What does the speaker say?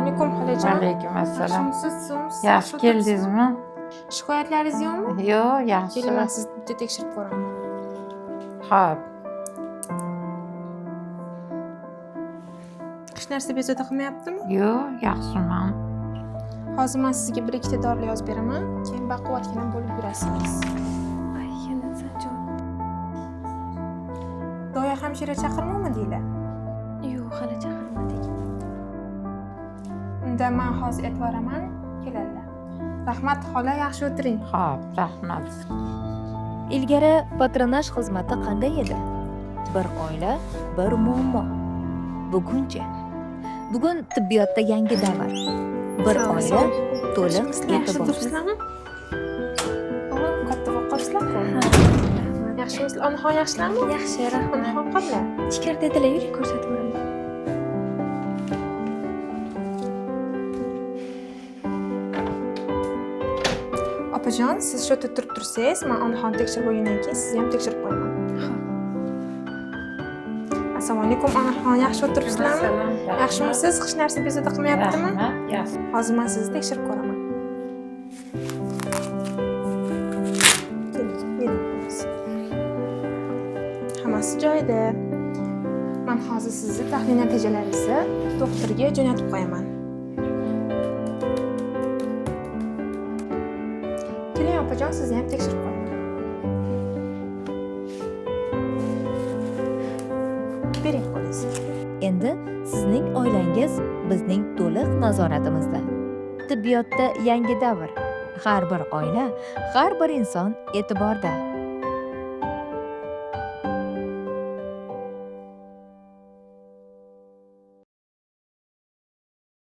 Alaykum xolajon. Alaykum assalom. Yaxshimisiz, sog'misiz? Yaxshi keldingizmi? Shikoyatlaringiz yo'qmi? Yo'q, yaxshi. Keling, man sizni bitta tekshirib ko'raman. Xo'p. Hech narsa bezovta qilmayaptimi? Yo'q, yaxshiman. Hozir man sizga bir ikkita dorilar yozib beraman, keyin baquvvatgina bo'lib yurasiz. Ay, yana Sanjon. Doya hamshira chaqirmovmidinglar? Yo'q, hali chaqirmadik. Unda man hozir aytib boraman, keladilar. Rahmat xola, yaxshi o'tiring. Xo'p, rahmat. Ilgari patronaj xizmati qanday edi? Bir oila, bir muammo. Buguncha. Bugun tibbiyotda yangi davr. Bir oila, to'liq Yaxshi e'tibor. turibsizlarmi? O, katta bo'lib qolibsizlar-ku. Rahmat. Yaxshimisizlar? Onaxon yaxshilarmi? Yaxshi, rahmat. Onaxon qanday? Ichkarida edilar, yuring, ko'rsatib yuboraman. Opajon, siz shu yerda turib tursangiz, man onaxonni tekshirib bo'lgandan keyin sizni ham tekshirib qo'yaman. Xo'p. Assalomu alaykum onaxon, yaxshi o'tiribsizlarmi? Assalom. Yaxshimisiz? Hech narsa bezovta qilmayaptimi? Rahmat, yaxshi. Hozir man sizni tekshirib ko'raman. Keling, bering qo'lingizni. Hammasi joyida. Man hozir sizni tahlil natijalaringizni doktorga jo'natib qo'yaman. Keling opajon, sizni ham tekshirib qo'yaman. Bering qo'lingizni. Endi sizning oilangiz bizning to'liq nazoratimizda. Tibbiyotda yangi davr. Har bir oila, har bir inson e'tiborda.